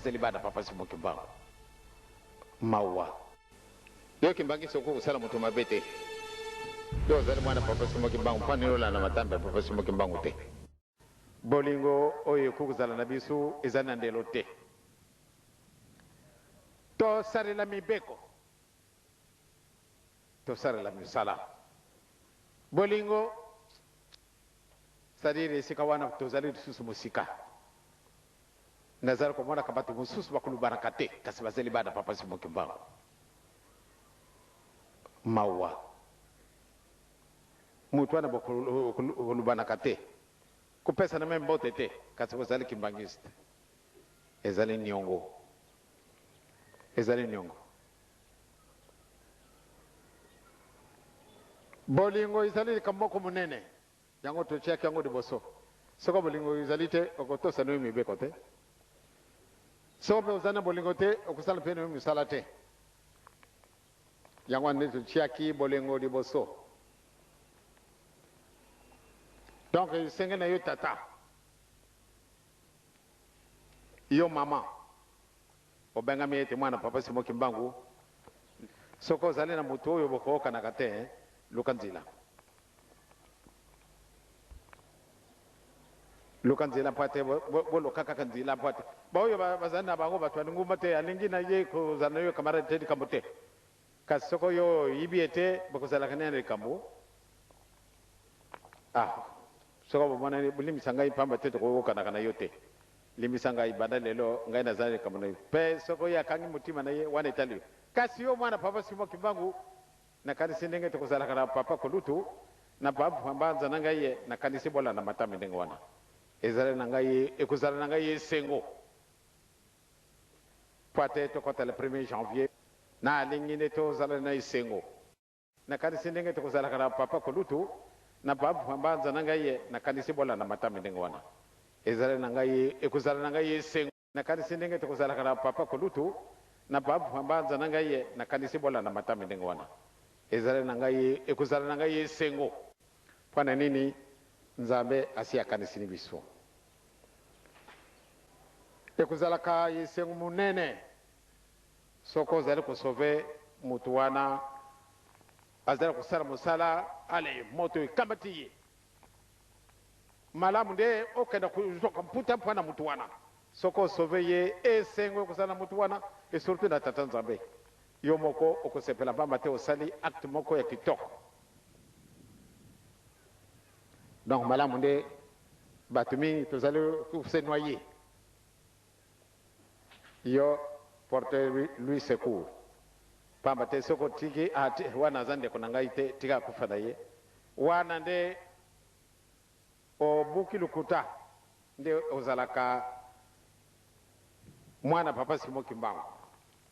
bazali bana Papa Simon Kimbangu. Mawa. Yo Kimbangiste okoki kosala moto mabe te. Yo ozali mwana Papa Simon Kimbangu, mpo nini olanda matambe ya Papa Simon Kimbangu te? Bolingo oyo ekoki kozala na biso ezali na ndelo te. Tosalela mibeko. Tosalela misala. Bolingo, c'est-à-dire esika wana tozali lisusu mosika. Nazali komonaka bato mosusu bakolubanaka te, kasi bazali bana Papa Simon Kimbangu. Mawa. Moto wana bokolubanaka te, kopesana meme mbote te, kasi bozali kimbangiste. Ezali niongo. Ezali niongo. Bolingo ezali likambo moko monene. Yango totiaki yango liboso. Soko bolingo ezali te, okotosa nayo mibeko te. Soko mpe ozali na bolingo te, okosala mpe nayo misala te. Yango wana nde totiaki bolingo liboso. Donc esengeli na yo tata, yo mama, Obengami ete mwana Papa Simon Kimbangu. Soki ozali na moto oyo bokoyokanaka te, luka nzela. Luka nzela mpo ate boluka kaka nzela mpo ate baoyo bazali na bango bato ya lingomba te, alingi na ye kozala na yo camarade te, likambo te. Kasi soko yo oyibi ye te, bokozalaka na ye na likambo. Ah, soko bomonani, bolimbisa ngai mpamba te tokoyokanaka na yo te. Limbisa ngai, banda lelo ngai nazali na likambo na yo. Pe soko ye akangi motima na ye, wana etali yo. Kasi yo mwana Papa Simon Kimbangu, nakanisi ndenge tokozalaka na Papa Kolutu, na Papa Mbanza na ngai ye, nakanisi bolanda matambe ndenge wana. Ezali na ngai, ekozala na ngai esengo. Mpo ate tokota le premier janvier, nalingi nde tozala na esengo. Nakanisi ndenge tokozalaka na Papa Kolutu, na Papa Mbanza na ngai ye, nakanisi bolanda matambe ndenge wana. Ezali na ngai, ekozala na ngai esengo. Nakanisi ndenge tokozalaka na Papa Kolutu, na Papa Mbanza na ngai ye, nakanisi bolanda matambe ndenge wana. Ezali na ngai, ekozala na ngai esengo. Mpo na nini Nzambe asi akanisini biso? Ekozalaka esengo monene soki ozali ko sauver mutu wana azali kosala mosala, allez moto ekamati ye. Malamu nde okenda kozoka mputa mpo na mutu wana. Soki o sauver ye, esengo ekozala na mutu wana et surtout na Tata Nzambe. Yo moko okosepela pamba te osali acte moko ya kitoko. Donc malamu nde batu mingi tozali ko se noyer. Yo porter lui secours pamba te soki otiki ah te wana aza ndeko na ngai te tika akufa na ye wana nde obuki lokuta nde ozalaka mwana papa Simon Kimbangu.